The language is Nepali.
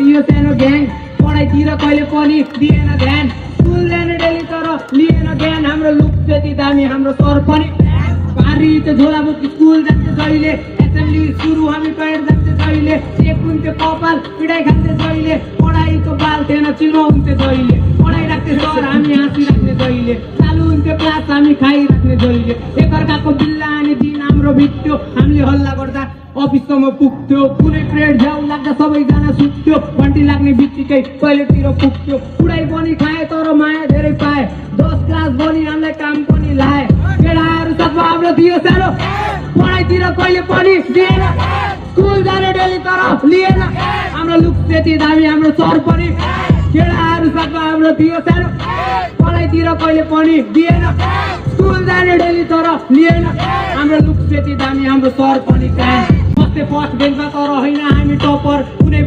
थियो सानो ग्याङ पढाइतिर कहिले पनि दिएन ध्यान स्कुल जाने डेली तर लिएन ज्ञान हाम्रो लुक त्यति दामी हाम्रो सर पनि पारी त्यो झोला बोकी स्कुल जान्थे जहिले एसेम्बली सुरु हामी पैड जान्थे जहिले एक हुन्थ्यो कपाल पिडाइ खान्थे जहिले पढाइको बाल थिएन चिनो हुन्थ्यो जहिले पढाइ राख्थे सर हामी हाँसिराख्ने जहिले चालु हुन्थ्यो क्लास हामी खाइराख्ने जहिले एकअर्काको बिल्ला आने दिन हाम्रो बित्यो हामीले हल्ला गर्दा अफिससम्म पुग्थ्यो कुनै पिरियड झ्याउ लाग्दा सबैजना सुत्थ्यो घन्टी लाग्ने बित्तिकै टोइलेटतिर पुग्थ्यो उडाइ पनि खाए तर माया धेरै पाए 10 क्लास पनि हामीलाई काम पनि लाए केटाहरू साथमा हाम्रो थियो सानो पढाइतिर कहिले पनि दिएन स्कुल जाने डेली तर लिएन हाम्रो लुक त्यति दामी हाम्रो सर पनि केटाहरू साथमा हाम्रो थियो सानो पढाइतिर कहिले पनि दिएन स्कुल जाने डेली तर लिएन हाम्रो लुक त्यति दामी हाम्रो सर पनि कहाँ बस्थे फर्स्ट बेन्चमा तर होइन हामी टपर कुनै